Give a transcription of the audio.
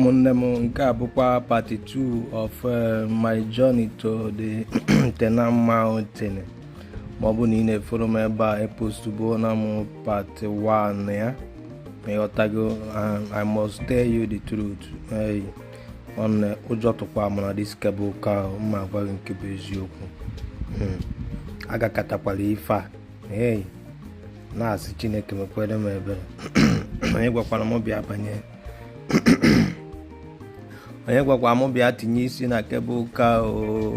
Ụmụnne m, nke a bụkwa part 2 of my journey to the Tenam Mountain. Ma ọ bụ na ị na-eforo m ebe a, epostubuo na m part 1 ya, ịghọtago? I must tell you the truth. Hey, nwanne, ụjọ tụkwa m na this cable car. Mma gwa gị nke bụ eziokwu. Agakatakwala ife a. Hey, na-asị Chineke mekwere m ebere. Onye gwakwara m bịa banye? Onye gwakwa m bịa tinye isi na cable car o?